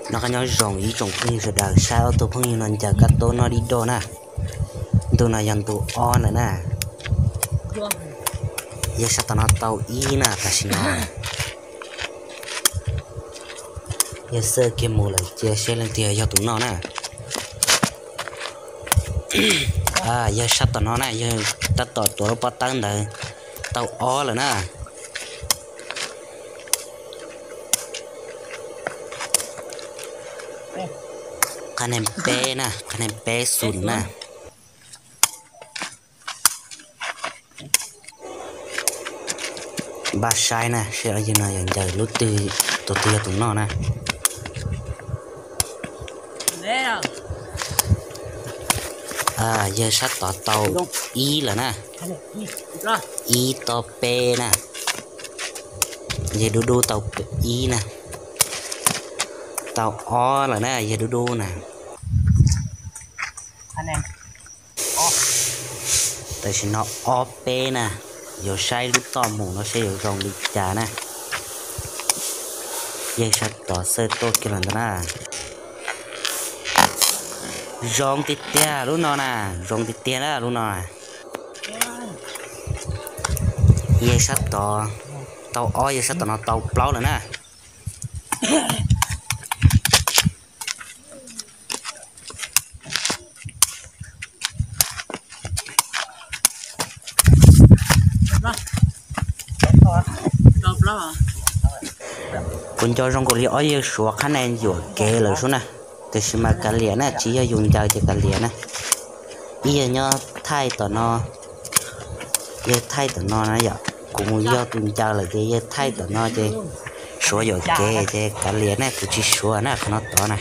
Noj qab nyob zoo ib tsoom phooj ywg sawv daws, saib ob tug phooj ywg no ncaws kab tub noj dib doj na. Ntu no yog ntu ob lawm na. Yawg sab tom no tau ib na, tam sim no yawg xwb kiag mus lawm, cia seb leej twg yog tus noj na. Yawg sab tom no na, yawg tab tom tuav lub pob tawb ntawd tau ob lawm na. Qhab neeg peb na, qhab neeg peb xus na. Npaj saib na, seb yawg no yog ncaws lub twg, tus twg yog tus noj na. Yawg sab tod tau ib lawm na. Ib tau peb na. Yawg dub dub tau ib na. Tau ob lawm na, yawg dub dub na. Tam sim no ob peb na, yuav saib lub toj mus no seb yuav zoo li cas na. Yawg sab tod xawb tuaj kiag los ntawd na. Zoo tiag tiag lub no na, zoo tiag tiag na lub no. Yawg sab tod tau ob, yawg sab tom no tau plaub lawm na. Kuv nco zoo nkaus li ob yawg Suav qhab nees yuam kev lawm sub na. Tiam sis mas kav liam na, tsis yog yus ncaws ces kav liam na. Ib yawg nyob thaij tom no, yawg thaij tom no na yom. Kuv mus yog tus ncaws lawm ces yawg thaij tom no ces Suav yuam kev ces kav liam na, kuv tsis suav na qhov no tod na.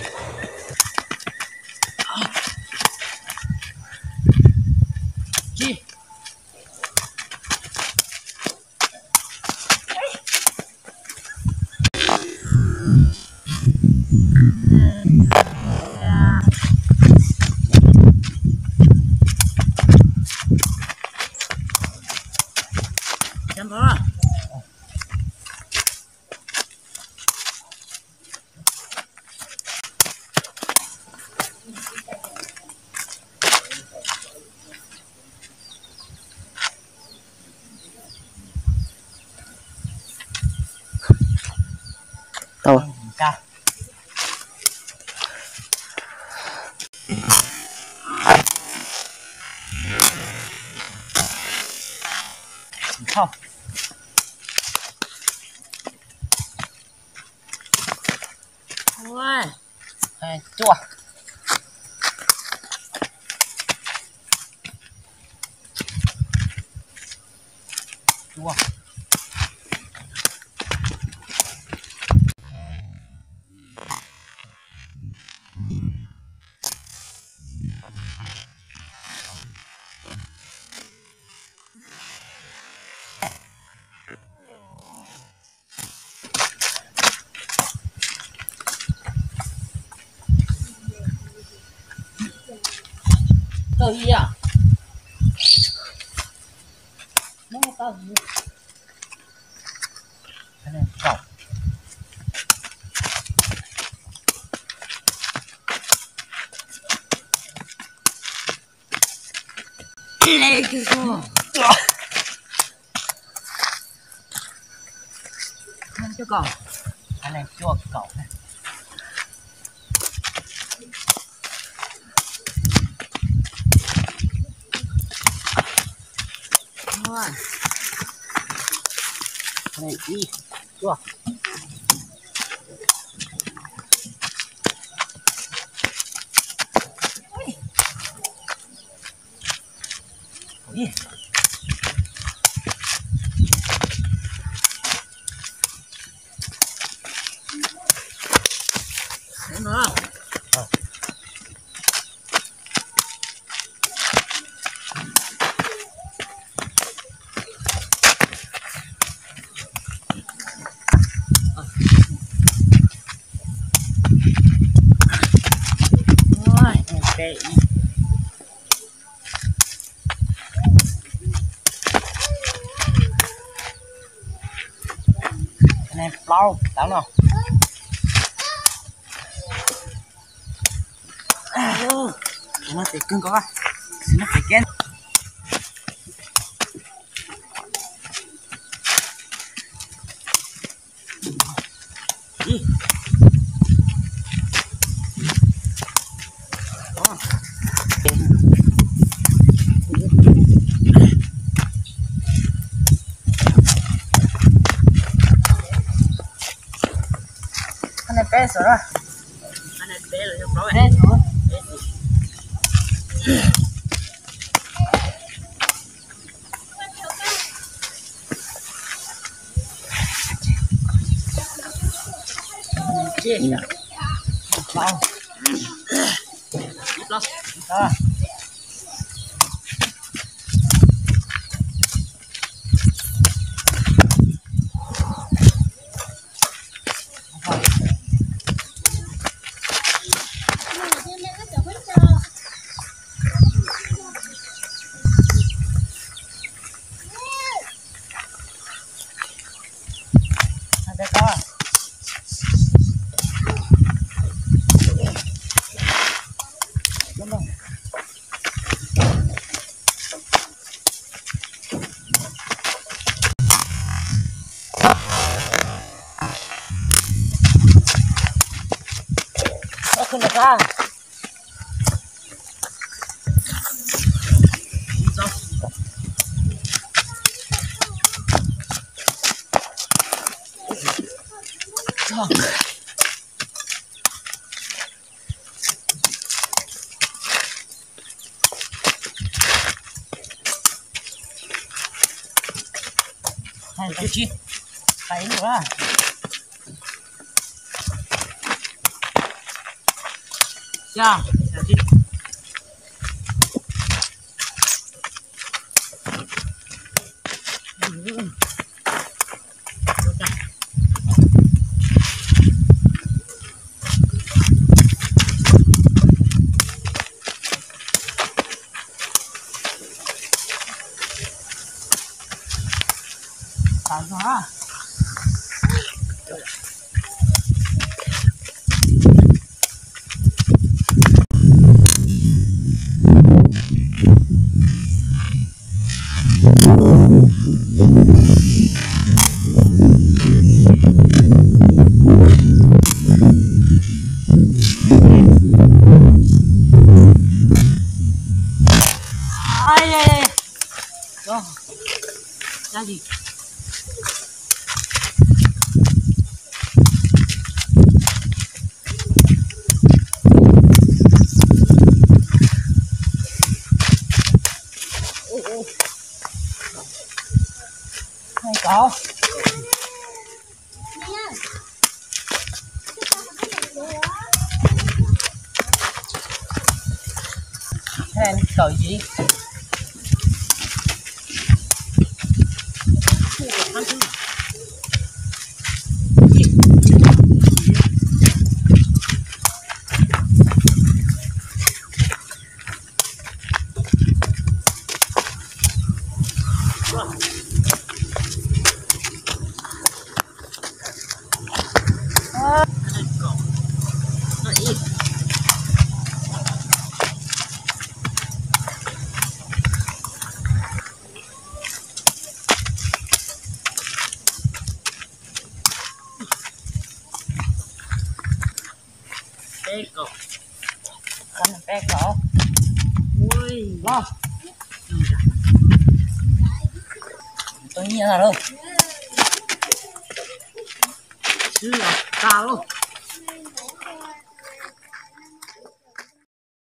Plaub tawv no. Tes kawg nkaus, sim no pem kev. Peb xwb. Peb kaum. Peb kaum. Ua, tau nyiaj lawm. Swb los tag lauj.